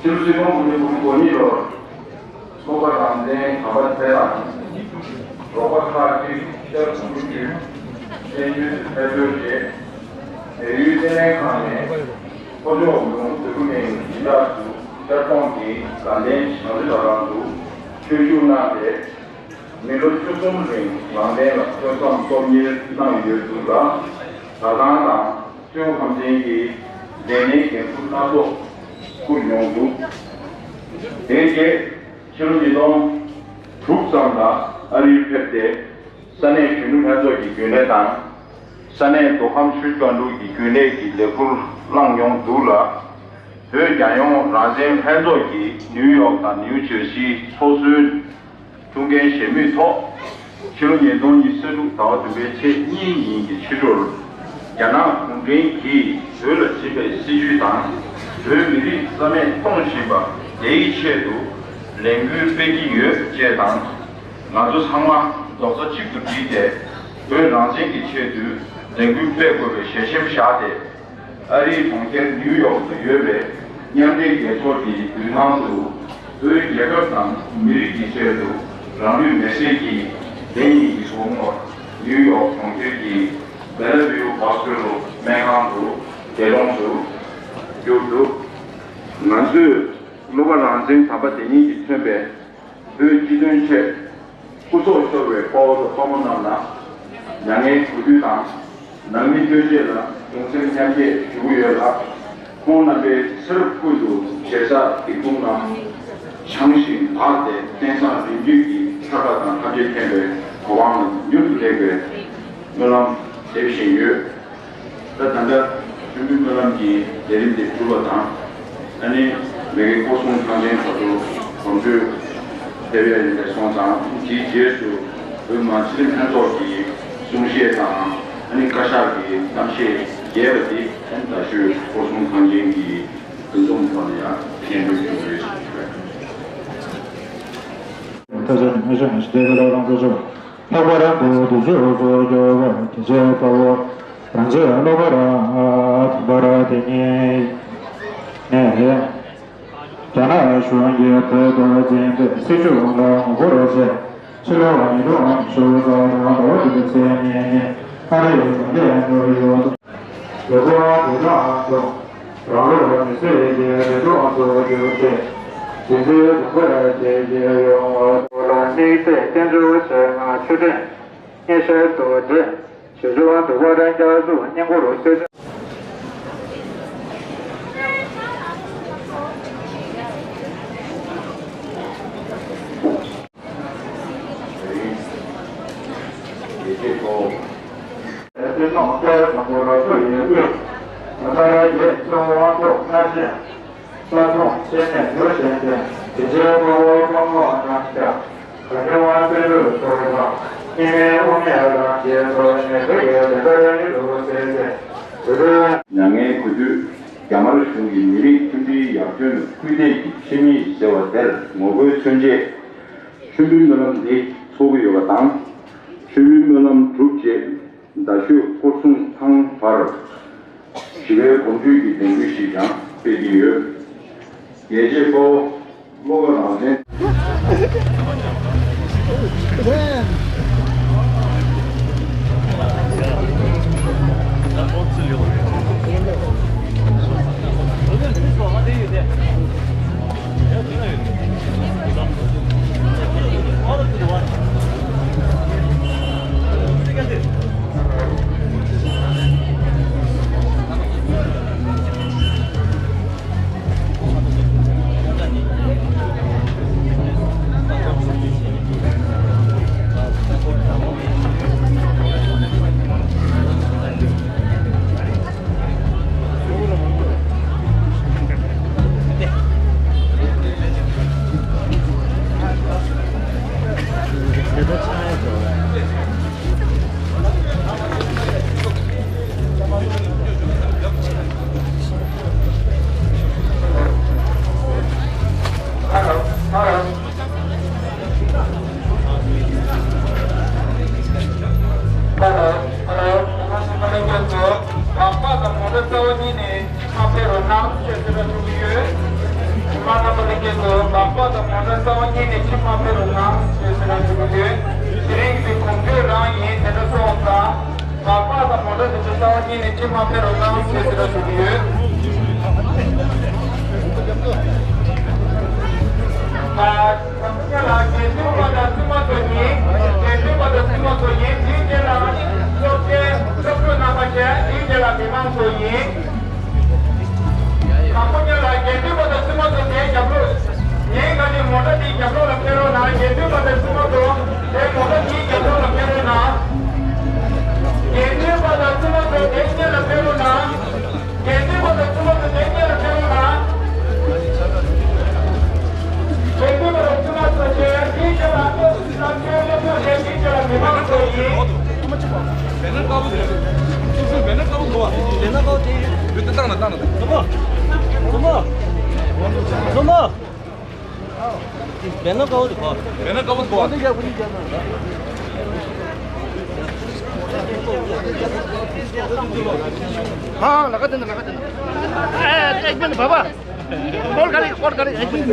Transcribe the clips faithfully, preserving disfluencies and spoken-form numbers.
ཕྱི་ལོ་ཆིག་སྟོང་དགུ་བརྒྱ་དགུ་བཅུ་གོ་གཉིས་ལོར། ཀློག་པ་རང་བཙན་དམ་པ་དེ་དང་། རོགས་པ་ཁག་ཅིག་ཤར་ཁུག་ཀྱི་བཙན་བྱོལ་དུ་ཕེབས་འབྱོར་རྗེས། བལ་ཡུལ་བཙན་ལྷན་ཁང་ནས་ལྷོ་ཕྱོགས་ལུང་དུ་ནས་ཡིན་ལགས་སུ་ཤར་གཏོང་གི་དགའ་ལྡན་བྱང་རི་ལ་རང་དུ་ཆོས་ཞུགས་གནང་སྟེ། མི་ལོ་བཅུ་གསུམ་རིང་རང་བཙན་ལ་ཐོས་བསམ་སློབ་གཉེར་གནང་ཡོད་འདུག་ལ། ད་ཐང་དང་། ཆོས་ཁམས་ཅན་གྱི་ལས་སྣེའི་འགན་འཁུར་སྣ་ཚོགས་བསྐུར་མྱོང་འདུག་དེའི་རྗེས་ཕྱི་ལོ་ཉིས་སྟོང་དྲུག་ཙམ་ལ་ཨ་རིར་ཕེབས་ཏེ། ས་གནས་གཞོན་ནུ་ལྷན་ཚོགས་ཀྱི་རྒྱུན་ལས་དང་། ས་གནས་མདོ་ཁམས་ཆུ་བཞི་སྒང་དྲུག་གི་རྒྱུན་ལས་ཀྱི་ལས་ཁུར་བླངས་མྱོང་འདུག་ལ། བོད་རྒྱལ་ཡོངས་རང་བཙན་ལྷན་ཚོགས་ཀྱི་ནིའུ་ཡོག་དང་ནིའུ་ཇར་སིའི་ཚོགས་གཙོའི་ཐུགས་འགན་བཞེས་མུས་ཐོག་ཕྱི་ལོ་ཉིས་སྟོང་ཉི་ཤུ་རྩ་དྲུག་ཟླ་བ་བདུན་པའི་ཚེས་གཉིས་ཉིན་གྱི་ཕྱི་དྲོར། རྒྱ་ནག་གུང་ཁྲན་གྱིས་བོད་ལ་བྱེད་པའི་སྲིད་བྱུས་དང་། བོད་མི་རིགས་རྩ་མེད་གཏོང་བཞིན་པ་དེའི་ཆེད་དུ་ལས་འགུལ་སྤེལ་གྱི་ཡོད་ཅེས་དང་། ང་ཚོ་ཚང་མ་རྡོག་རྩ་གཅིག་ཏུ་བསྒྲིལ་ཏེ། བོད་རང་བཙན་གྱི་ཆེད་དུ་ལས་འགུལ་སྤེལ་དགོས་པའི་ཞལ་ཆེམས་བཞག་སྟེ། ཨ་རིའི་གྲོང་ཁྱེར་ནིའུ་ཡོག་ཏུ་ཡོད་པའི་མཉམ་འབྲེལ་རྒྱལ་ཚོགས་ཀྱི་མདུན་ཐང་དུ། བོད་རྒྱལ་ཁབ་དང་མི་རིགས་ཀྱི་ཆེད་དུ་རང་ལུས་མེར་སྲེག་གིས་བདེན་ཡིན་གྱི་ཐོག་མར། ནིའུ་ཡོག་གྲོང་ཁྱེར་གྱི་Bellevue Hospital སྨན་ཁང་དུ་འདས་གྲོངས་སུ་གྱུར་འདུག་ང་ཚོས་ཀློག་པ་རང་བཙན་དམ་པ་དེ་ཉིད་ཀྱིས་མཚོན་པའི་བོད་སྤྱི་དོན་ཆེད་སྐུ་སྲོག་ཤོར་བའི་དཔའ་བོ་དང་དཔའ་མོ་རྣམས་ལ་མྱ་ངན་གུས་འདུད་དང་། ནང་མི་ཐོན་སྐྱེད་ལ་གདུང་སེམས་མཉམ་སྐྱེད་ཞུ་གི་ཡོད་ལ། ཁོང་རྣམ་པའི་ཚེ་རབས་ཀུན་ཏུ་ཞེ་ས་སྡིག་ལྟུང་རྣམས་བྱང་ཞིང་དག་སྟེ། རྟེན་བཟང་རིམ་བརྒྱུད་ཀྱི་ཆགས་པ་དང་ཐམས་ཅད་མཁྱེན་པའི་གོ་འཕང་ལ་མྱུར་དུ་སླེབས་པའི་སྨོན་ལམ་འདེབས་བཞིན་ཡོད། ད་ད་ལྟ་མཆོད་འབུལ་སྨོན་ལམ་གྱི་ལས་རིམ་དེ་གྲུབ་པ་དང་། ཨ་ནི་མ་གི་སྐོར་སྲུང་ཚང་ཆེན་ཁ་ཐོར་གོམ་བགྲོད་ཕེབས་ཡ་ཡིན་པས་སོང་ཙང་། དེའི་རྗེས་སུ་བོད་མི་མང་སྤྱི་འཐུས་ལྷན་ཚོགས་ཀྱི་གསུང་བཤད་དང་། ཨ་ནི་བཀའ་ཤག་གི་གཏམ་བཤད་རྒྱས་པ་དེ་ཨ་ནི་རྡ་ཤོད་སྐོར་སྲུང་ཚང་ཆེན་གྱི་འདུ་འཛོམས་ཐོག་ནས་ཡང་སྙན་སྒྲོན་ཞུ་གི་ཡོད་ཞེས་ཞུ་བ་ཡིན། ལྷག་པར་དུ་དུས་ཚོད་སོགས་སྐྱོབ་པར་དེ་བྱས་པའོ། རང་ཚོའི་སློབ་པ་ར་ཨ་ཐུ་བ་ར་དེ་ཉིད་ནས། རྒྱ་ནག་གཞུང་གིས་བོད་དུ་འཛིན་པའི་སྲིད་བྱུས་ལ་ངོ་རྒོལ་བྱས། ཕྱི་ལོ་ཉིས་སྟོང་ཉི་ཤུ་རྩ་གསུམ་ཟླ་བ་བདུན་པའི་ཚེས་གཉིས་ཉིན་ཨ་རིའི་གྲོང་ཁྱེར་ནིའུ་ཡོག་ཏུ། རྒྱལ་པོ་བྷི་ཏྲ་མཆོག་རང་ལུས་མེར་སྲེག་གིས་འདས་གྲོངས་སུ་གྱུར་ཏེ། དེ་ཚེ་གདུང་སེམས་མཉམ་སྐྱེད་ཡོང་བ་ལ་དམིགས་བསལ་བསྟན་འཛིན་ཆེ་ང་ཆོས་སྒྲོན་སྙན་ཞལ་དུ་བགྲེས། ཞེས་བྱ་བ་འདུལ་བ་རང་རྒྱ་གཟུགས་བསྙེན་བཀུར་རུ་གསོལ་ཞིང་། མྱ་ངན་གུས་འདུད། རྒྱ་དམར་གཞུང་གིས་མི་རིགས་མཐུན་སྒྲིལ་ཡར་ཐོན་སྐུལ་འདེད་ཀྱི་ཆེད་དམིགས་ཟེར་བ་དེར་ངོ་རྒོལ་མཚོན་ཆེད། མཆོད་འབུལ་སྨོན་ལམ་འདི་འཚོགས་ཀྱི་ཡོད་པ་དང་། མཆོད་འབུལ་སྨོན་ལམ་གྲུབ་རྗེས། རྡ་ཤོད་སྐོར་སྲུང་ཚང་བར་ཞི་བའི་གོམ་བགྲོད་ཀྱི་ལས་འགུལ་ཞིག་ཀྱང་སྤེལ་གྱི་ཡོད། རྒྱལ་གཅེས་དཔའ་བོ་བློ་དགའ་རང་བཙན། རྣམ་པ་ལྷན་རྒྱས་ཚོ་སྦག་སྦག་དང་མོ་ཊ་རྩ་བ་ཉིད་ནས་ཕྱིར་མ་ཕེབས་རོགས་གནང་ཞེས་ཟེར་ནས་ཞུ་གི་ཡོད། དེ་རིང་གི་གོམ་བགྲོད་རང་ཡིན་དེ་འདྲ་སོང་ཙང་སྦག་སྦག་དང་མོ་ཊ་དེ་ཚོ་རྩ་བ་ཉིད་ནས་ཕྱིར་མ་ཕེབས་རོགས་གནང་ཞེས་ཟེར་ནས་ཞུ་གི་ཡོད། ཨ། དང་པོ་ཉིད་ལ་དགེ་འདུན་པ་དང་བཙུན་མ་ཚོ་ཡིན། དགེ་འདུན་པ་དང་བཙུན་མ་ཚོ་ཡིན། དེའི་རྗེས་ལ་སློབ་གྲྭའི་སློབ་ཕྲུག་རྣམ་པ་བཅས། དེའི་རྗེས་ལ་མི་མང་ཚོ་ཡིན། དང་པོ་ཉིད་ལ་དགེ་འདུན་པ་དང་བཙུན་མ་ཚོ་དེའི་རྒྱབ་ལོགས། ངས་ག་ནས་མོ་ཊ་དེའི་རྒྱབ་ལོགས་ལ་ཕེབས་རོགས་གནང་། དགེ་འདུན་པ་དང་བཙུན་མ་ཚོ་དེའི་མོ་ཊ་དེའི་རྒྱབ་ལོགས་ལ་ཕེབས་རོགས་གནང་། དགེ་འདུན་པ་དང་བཙུན་མ་ཚོ་དེའི་སྔོན་ལ་ཕེབས་རོགས་གནང་། དགེ་འདུན་པ་དང་བཙུན་མ་ཚོ་དེའི་སྔོན་ལ་ཕེབས་རོགས་གནང་། དགེ་འདུན་པ་དང་བཙུན་མ་ཚོ་དེའི་སྔོན་ལ་ཕེབས་རོགས་གནང་། हाँ, लगा देना, लगा देना। ए, एक मिनट बाबा। कॉल करें, कॉल करें, एक मिनट।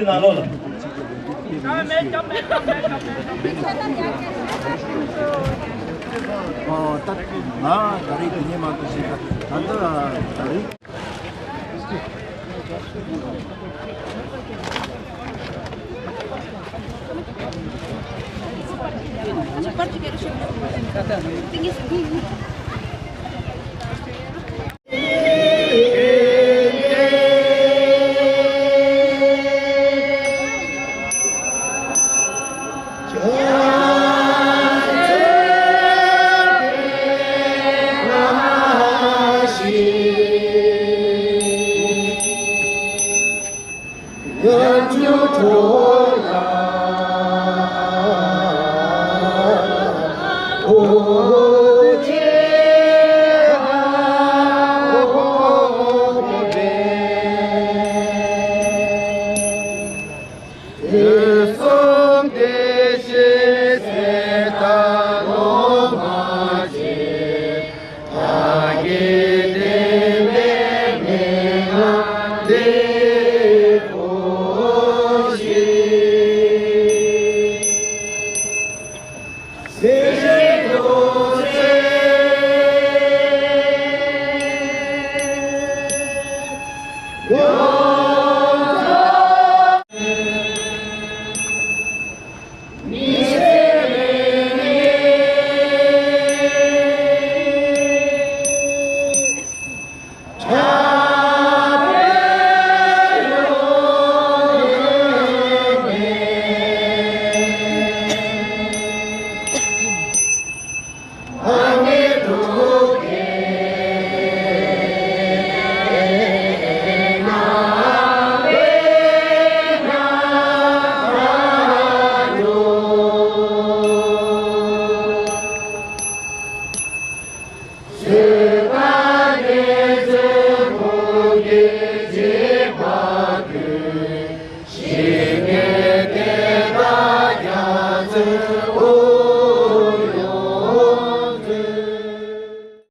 ནང་ལོགས་ལ། ཨོ་ད་ང་ད་རེས་དེ་ནས་མ་གཏོགས་ཞིག་ད་ད་ད་རེས།